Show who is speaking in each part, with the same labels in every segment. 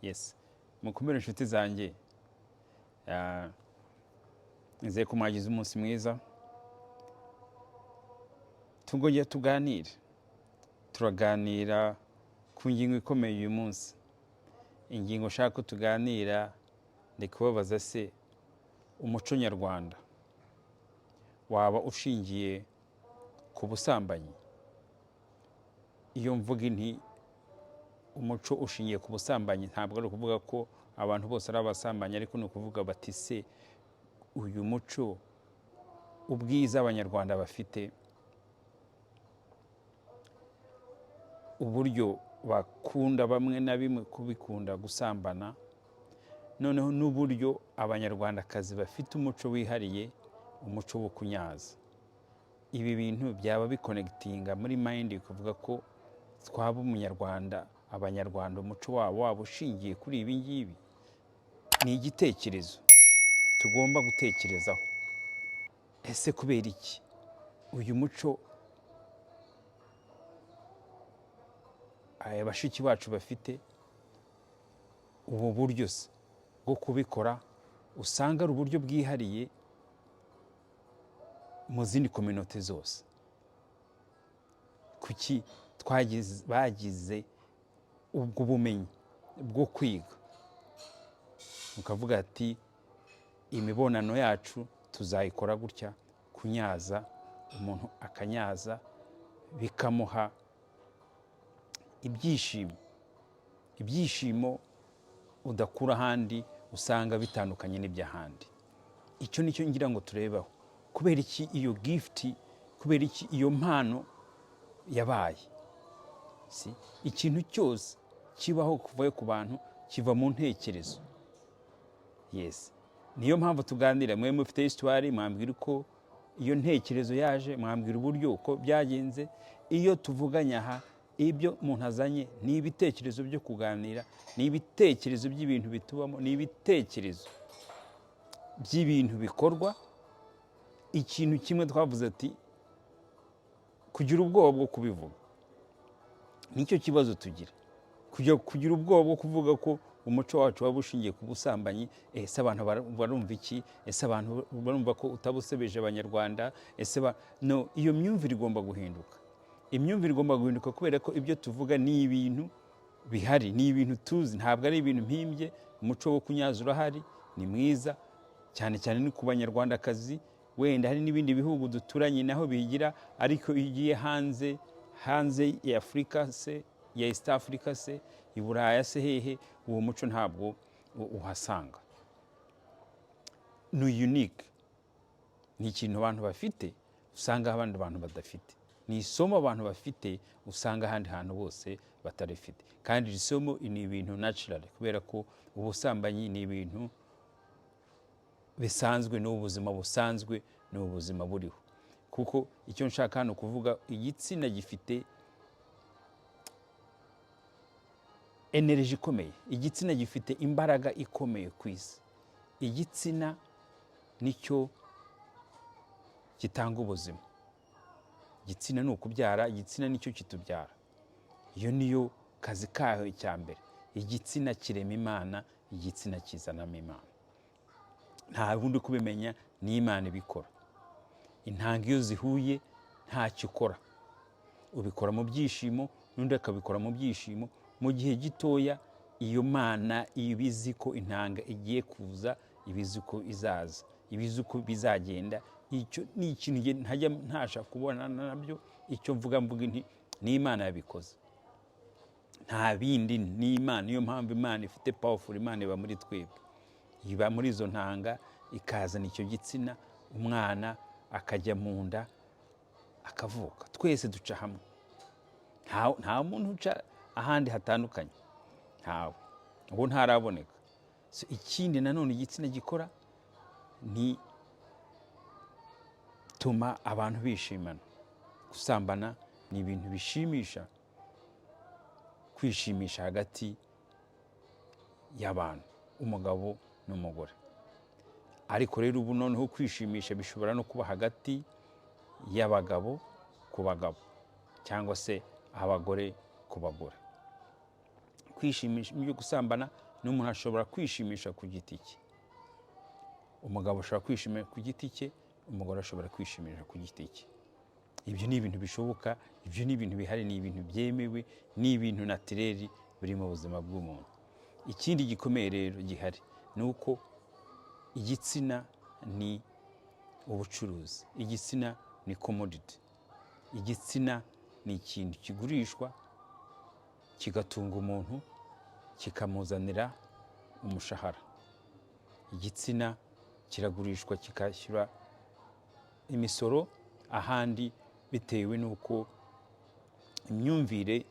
Speaker 1: Yes, mukomere inshuti zanjye. Nizeye ko mwagize umunsi mwiza. Tugojya tuganire, turaganira ku ngingo ikomeye uyu munsi. Ingingo nshaka ko tuganira, ndi kubabaza: se umuco nyarwanda waba ushingiye ku busambanyi? Iyo mvuga inti umuco ushingiye ku busambanyi, ntabwo ari ukuvuga ko abantu bose ari abasambanyi, ariko ni ukuvuga bati: se uyu muco, ubwiza Abanyarwanda bafite, uburyo bakunda bamwe na bimwe kubikunda gusambana, noneho n'uburyo Abanyarwandakazi bafite umuco wihariye, umuco wo kunyaza, ibi bintu byaba biconnectinga muri mind kuvuga ko twaba umunyarwanda, Abanyarwanda umuco wabo waba ushingiye kuri ibi ngibi? Ni igitekerezo tugomba gutekerezaho. Ese kubera iki uyu muco aya bashiki bacu bafite, ubu buryo se bwo kubikora, usanga ari uburyo bwihariye mu zindi communauté zose? Kuki bagize ubwo bumenyi bwo kwiga, ukavuga ati: "Imibonano yacu tuzayikora gutya"? Kunyaza, umuntu akanyaza bikamuha ibyishimo, ibyishimo udakura ahandi, usanga bitandukanye n'iby'ahandi. Icyo nicyo ngira ngo turebeho. Kubera iki iyo gift? Kubera iki iyo mpano yabaye? Si ikintu cyose kibaho kuvayo ku bantu kiva mu ntekerezo. Yes, niyo mpamvu tuganira. Mwe mufite histoire, mwambwira uko iyo ntekerezo yaje, mwambwira uburyo uko byagenze. Iyo tuvuganye aha, ibyo umuntu azanye ni ibitekerezo byo kuganira, ni ibitekerezo by'ibintu bitubamo, ni ibitekerezo by'ibintu bikorwa. Ikintu kimwe twavuze ati kugira ubwoba bwo kubivuga nicyo kibazo tugira, kujya kugira ubwoba bwo kuvuga ko umuco wacu waba ushingiye ku busambanyi. Ese abantu barumva iki? Ese abantu barumva ko utabusebeje Abanyarwanda? Ese no iyo myumvire igomba guhinduka. Imyumvire igomba guhinduka kubera ko ibyo tuvuga ni ibintu bihari, ni ibintu tuzi, ntabwo ari ibintu mpimbye. Umuco wo kunyaza urahari, ni mwiza cyane cyane ni ku Banyarwandakazi. Wenda hari n'ibindi bihugu duturanye naho bigira, ariko iyo ugiye hanze, hanze ya Afurika se, ya East Africa se, i Buraya se, hehe, uwo muco ntabwo uhasanga. Ni unique, ni ikintu abantu bafite usanga abandi bantu badafite, ni isomo abantu bafite usanga ahandi hantu bose batarifite. Kandi iri somo ni ibintu natural, kubera ko ubusambanyi ni ibintu bisanzwe, ni ubuzima busanzwe, ni ubuzima buriho. Kuko icyo nshaka hano kuvuga, igitsina gifite energy ikomeye, igitsina gifite imbaraga ikomeye ku isi. Igitsina nicyo gitanga ubuzima. Igitsina ni ukubyara, igitsina nicyo kitubyara. Iyo niyo kazi kayo icya mbere. Igitsina kirema Imana, igitsina kizanamo Imana. Nta bundi kubimenya, ni Imana ibikora. Intanga iyo zihuye ntacyo ukora, ubikora mu byishimo, n'undi akabikora mu byishimo. Mu gihe gitoya iyo Mana iba izi ko intanga igiye kuza, iba izi ko izaza, iba izi uko bizagenda. Icyo ni ikintu njye ntajya ntasha kubona nabyo. Icyo mvuga, mvuga nti ni Imana yabikoze, nta bindi, ni Imana. Niyo mpamvu Imana ifite powerful. Imana iba muri twebwe, iba muri izo ntanga, ikazana icyo gitsina, umwana akajya mu nda akavuka. Twese duca hamwe, nta muntu uca ahandi hatandukanye, ntawe, ubu ntaraboneka. So, ikindi nanone igitsina gikora ni tuma abantu bishimana. Gusambana ni ibintu bishimisha, kwishimisha hagati y'abantu, umugabo n'umugore. Ariko rero ubu noneho kwishimisha bishobora no kuba hagati y'abagabo ku bagabo cyangwa se abagore ku bagore. Kwishimisha byo gusambana N'umuntu ashobora kwishimisha ku giti cye. Umugabo ashobora kwishimira ku giti cye, umugore ashobora kwishimisha ku giti cye. Ibyo ni ibintu bishoboka, ibyo ni ibintu bihari, ni ibintu byemewe, ni ibintu naturel biri mu buzima bw'umuntu. Ikindi gikomeye rero gihari ni uko igitsina ni ubucuruzi, igitsina ni commodity, igitsina ni ikintu kigurishwa kigatunga umuntu, kikamuzanira umushahara. Igitsina kiragurishwa kikashyura imisoro ahandi, bitewe n'uko imyumvire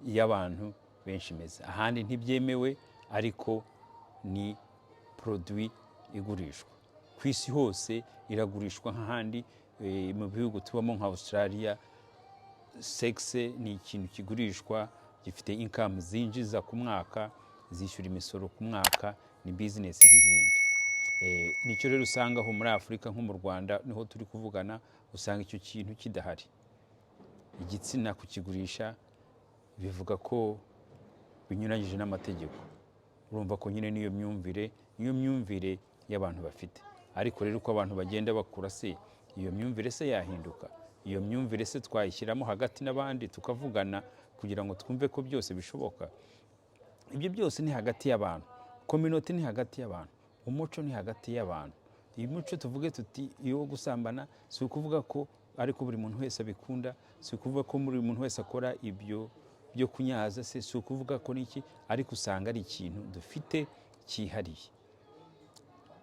Speaker 1: y'abantu benshi imeze. Ahandi ntibyemewe, ariko ni produit igurishwa ku isi hose, iragurishwa nk'ahandi. Mu bihugu tubamo nka Australia, sexe ni ikintu kigurishwa, gifite income zinjiza ku mwaka, zishyura imisoro ku mwaka, ni business nk'izindi. Nicyo rero usanga aho muri Afurika, nko mu Rwanda niho turi kuvugana, usanga icyo kintu kidahari. Igitsina kukigurisha bivuga ko binyuranyije n'amategeko. Urumva ko nyine niyo myumvire y'abantu bafite. Ariko rero uko abantu bagenda bakura se, iyo myumvire se yahinduka? Iyo myumvire se twayishyiramo hagati n'abandi, tukavugana kugira ngo twumve ko byose bishoboka? Ibyo byose ni hagati y'abantu. Communauté ni hagati y'abantu, umuco ni hagati y'abantu. Iyi muco tuvuge tuti iyo gusambana, si ukuvuga ko ariko buri muntu wese abikunda, si ukuvuga ko buri muntu wese akora ibyo byo kunyaza se, si ukuvuga ko niki, ariko usanga ari ikintu dufite cyihariye.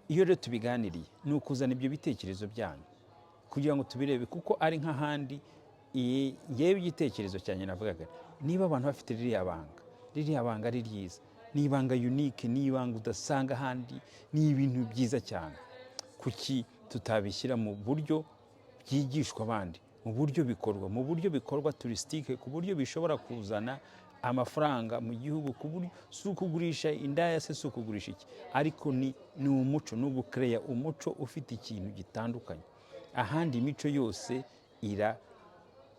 Speaker 1: Iyo rero tubiganiriye, ni ukuzana ibyo bitekerezo byanyu kugira ngo tubirebe, kuko ari nk'ahandi. Yewe, igitekerezo cyanjye navugaga, niba abantu bafite ririya banga, ririya banga ari ryiza, ni ibanga unique, ni ibanga udasanga ahandi, ni ibintu byiza cyane, kuki tutabishyira mu buryo byigishwa abandi, mu buryo bikorwa, mu buryo bikorwa touristique, ku buryo bishobora kuzana amafaranga mu gihugu, ku buryo si ukugurisha indaya se, si ukugurisha iki, ariko ni umuco, ni ugukereya umuco ufite ikintu gitandukanye. Ahandi imico yose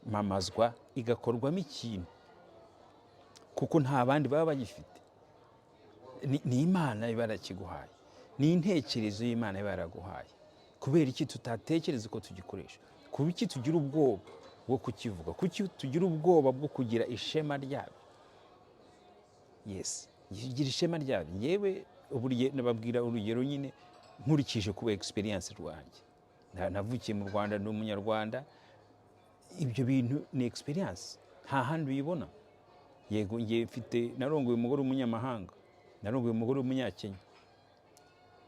Speaker 1: iramamazwa, igakorwamo ikintu, kuko nta bandi baba bagifite. Ni Imana iba yarakiguhaye, ni intekerezo y'Imana iba yaraguhaye. Kubera iki tutatekereza uko tugikoresha? Kuba iki tugira ubwoba bwo kukivuga? Kuki tugira ubwoba bwo kugira ishema ryabyo? Yes, gira ishema ryabyo. Yewe, nababwira urugero nyine nkurikije kuba experience rwanjye. Navukiye mu Rwanda, ndi Umunyarwanda. Ibyo bintu ni experience, nta handi uyibona. Yego, ngiye mfite, narongoye umugore w'umunyamahanga, narongoye umugore w'Umunyakenya.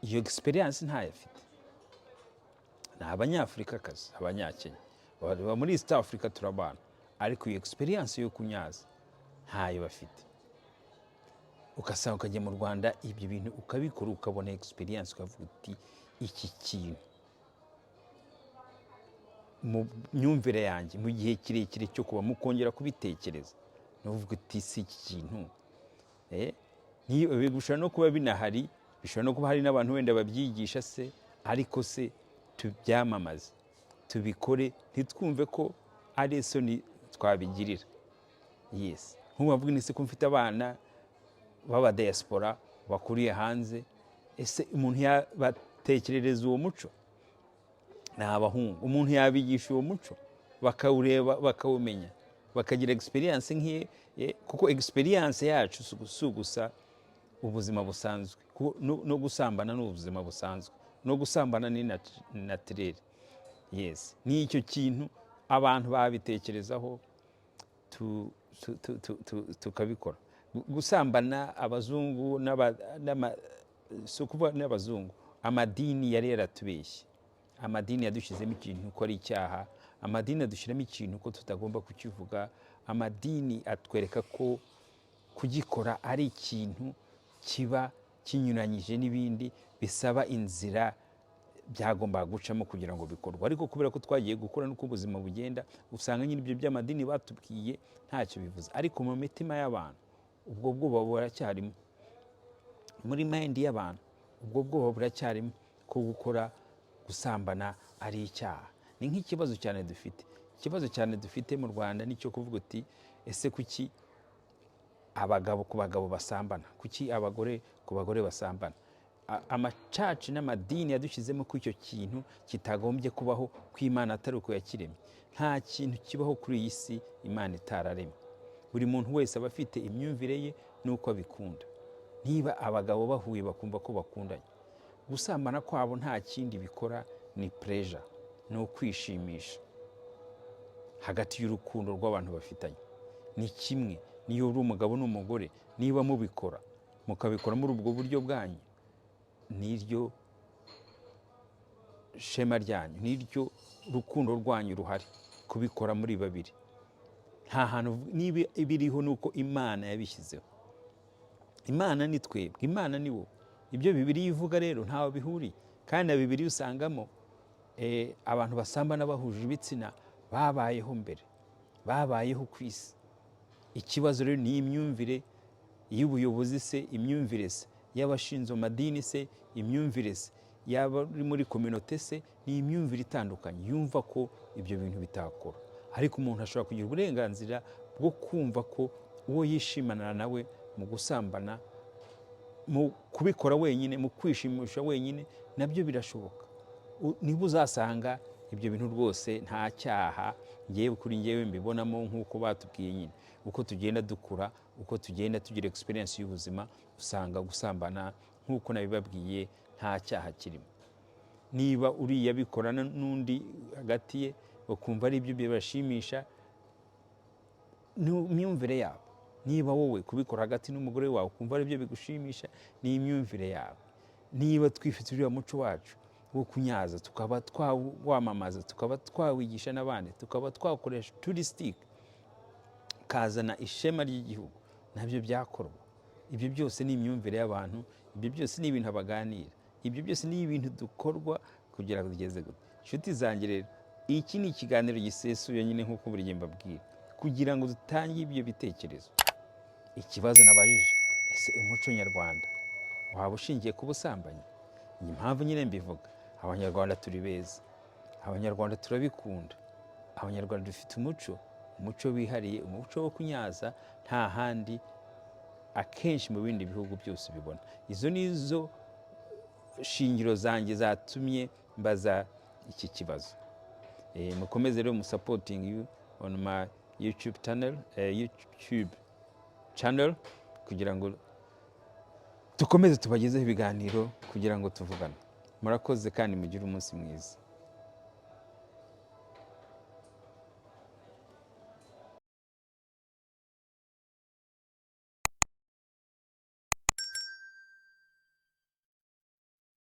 Speaker 1: Iyo experience ntayo afite. Ni Abanyafurikakazi, Abanyakenya baba muri East Africa, turabana, ariko iyo experience yo kunyaza ntayo bafite. Ugasanga ukajya mu Rwanda, ibyo bintu ukabikora, ukabona experience, ukavuga uti iki kintu mu myumvire yanjye, mu gihe kirekire cyo kuba mukongera kubitekereza, ni uvuga uti si iki kintu, bishobora no kuba binahari, bishobora no kuba hari n'abantu wenda babyigisha se, ariko se tubyamamaze, tubikore, ntitwumve ko ari isoni twabigirira. Yes, nk'ubu bavuga ni se ko mfite abana b'aba diaspora bakuriye hanze, ese umuntu yabatekerereza uwo muco? Ni abahungu, umuntu yabigisha uwo muco, bakawureba, bakawumenya, bakagira experience nk'iye, kuko experience yacu si ugusa ubuzima busanzwe. No gusambana ni ubuzima busanzwe, no gusambana ni naturel. Yes, ni icyo kintu abantu babitekerezaho, tukabikora. Gusambana abazungu si ukuvuga n'abazungu, amadini yari yaratubeshye. Amadini yadushyizemo ikintu ko ari icyaha, amadini adushyiramo ikintu ko tutagomba kukivuga, amadini atwereka ko kugikora ari ikintu kiba kinyuranyije n'ibindi, bisaba inzira byagombaga gucamo kugira ngo bikorwe. Ariko kubera ko twagiye gukura n'uko ubuzima bugenda, usanga nyine ibyo by'amadini batubwiye ntacyo bivuze, ariko mu mitima y'abantu ubwo bwoba buracyarimo, muri mind y'abantu ubwo bwoba buracyarimo ko gukora gusambana ari icyaha. Ni nk'ikibazo cyane dufite, ikibazo cyane dufite mu Rwanda ni icyo kuvuga uti ese kuki Abagabo ku bagabo basambana, kuki abagore ku bagore basambana? Amacaci n'amadini yadushyizemo ko icyo kintu kitagombye kubaho, ko Imana atari uko yakiremye. Nta kintu kibaho kuri iyi si Imana itararemye. Buri muntu wese aba afite imyumvire ye n'uko abikunda. Niba abagabo bahuye bakumva ko bakundanye, gusambana kwabo nta kindi bikora, ni pleasure, ni ukwishimisha hagati y'urukundo rw'abantu bafitanye. Ni kimwe niyo uri umugabo n'umugore, niba mubikora, mukabikora muri ubwo buryo bwanyu, niryo shema ryanyu, niryo rukundo rwanyu ruhari kubikora muri babiri. Nta hantu niba biriho, ni uko Imana yabishyizeho. Imana ni twebwe, Imana ni wowe. Ibyo Bibiliya ivuga rero ntaho bihuriye. Kandi na Bibiliya usangamo abantu basambana bahuje ibitsina babayeho mbere, babayeho ku isi. Ikibazo rero ni imyumvire y'ubuyobozi se, imyumvire se y'abashinzwe amadini se, imyumvire se yaba ari muri communauté se, ni imyumvire itandukanye yumva ko ibyo bintu bitakora. Ariko umuntu ashobora kugira uburenganzira bwo kumva ko uwo yishimana nawe mu gusambana, mu kubikora wenyine, mu kwishimisha wenyine, nabyo birashoboka. Niba uzasanga ibyo bintu rwose nta cyaha, ngewe kuri ngewe mbibonamo nk'uko batubwiye nyine. Uko tugenda dukura, uko tugenda tugira experience y'ubuzima, usanga gusambana, nk'uko nabibabwiye, nta cyaha kirimo. Niba uriya abikorana n'undi hagati ye, bakumva ari ibyo bibashimisha, ni imyumvire yabo. Niba wowe kubikora hagati n'umugore wawe ukumva ari byo bigushimisha, ni imyumvire yawe. Niba twifite uriya muco wacu wo kunyaza, tukaba twawamamaza, tukaba twawigisha n'abandi, tukaba twakoresha touristique, kazana ishema ry'igihugu, nabyo byakorwa. Ibyo byose ni imyumvire y'abantu, ibyo byose ni ibintu abaganira, ibyo byose ni ibintu dukorwa kugira ngo tugeze gute. Inshuti zanjye rero, iki ni ikiganiro gisesuye nyine, nk'uko buri gihe mbabwira, kugira ngo dutange ibyo bitekerezo. Ikibazo nabajije: ese umuco nyarwanda waba ushingiye ku busambanyi? Iyi mpamvu nyine mbivuga, Abanyarwanda turi beza, Abanyarwanda turabikunda, Abanyarwanda dufite umuco, umuco wihariye, umuco wo kunyaza, nta handi akenshi mu bindi bihugu byose ubibona. Izo ni zo shingiro zanjye zatumye mbaza iki kibazo. Mukomeze rero musupporting you on my YouTube channel, YouTube channel, kugira ngo dukomeze tubagezeho ibiganiro, kugira ngo tuvugane. Murakoze kandi mugire umunsi mwiza.